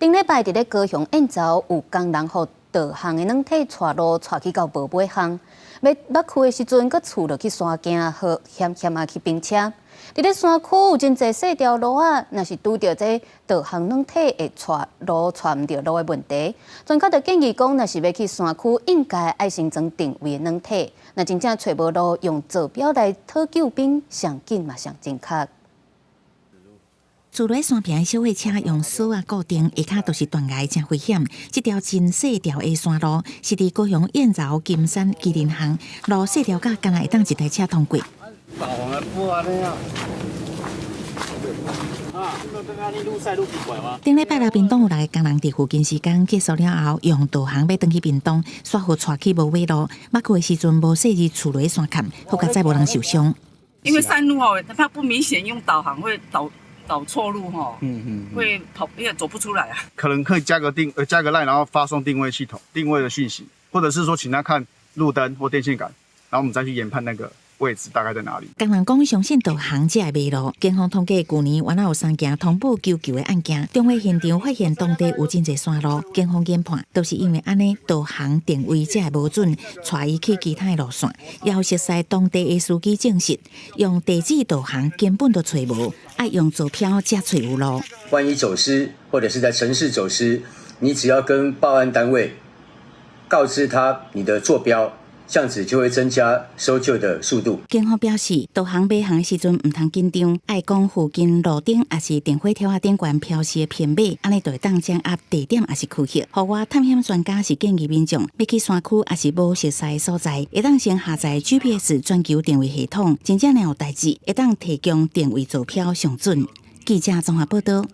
頂禮拜佇咧高雄燕巢有工人予導航的軟體帶路帶去到無尾巷，欲落去的時陣，閣跙落去山徑，予險險仔去冰車。佇咧山區有真濟細條路仔，若是拄著這導航軟體會帶路帶毋著路的問題，專家就建議講，若是欲去山區，應該愛先裝定位的軟體。若真正揣無路，用坐標來討救兵，上緊嘛上正確。跙落山坪的小貨車用索仔固定，下跤都是斷崖，誠危險。這條真細條的山路是佇高雄燕巢金山麒麟巷，路細條甲干焦會當一台車通過。導航的不按呢啊！頂禮拜六，屏東有六个工人佇附近時工結束了後，用導航欲轉去屏東，煞予帶去無尾路，落去的時陣無細意跙落山崁，好佳哉無人受傷。因為山路哦，它不明顯，用導航會導錯路哈，會跑，因為走不出來啊。可能可以加個 line，然後發送定位系統定位的訊息，或者是說請他看路燈或電線桿，然後我們再去研判那個位置大概在哪裡。工人講相信導航才會迷路。警方統計，舊年原來有三件通報求救的案件，中會現場發現當地有真濟山路，警方研判都是因為按呢導航定位才會無準，帶伊去其他的路線。也有熟似當地的司機證實，用地址導航根本都揣無，愛用坐標才揣有路。萬一走失或者是在城市走失，你只要跟報案單位告知他你的坐標，這樣子就會增加搜救的速度。警方表示，導航迷航的時陣毋通緊張，愛講附近路燈抑是電火條仔頂懸標示的編碼，按呢就會當掌握地點抑是區域。戶外探險專家是建議民眾欲去山區抑是無熟似的所在，會當先下載 GPS 全球定位系統，真正若有代誌，會當提供定位坐標上準。記者綜合報道。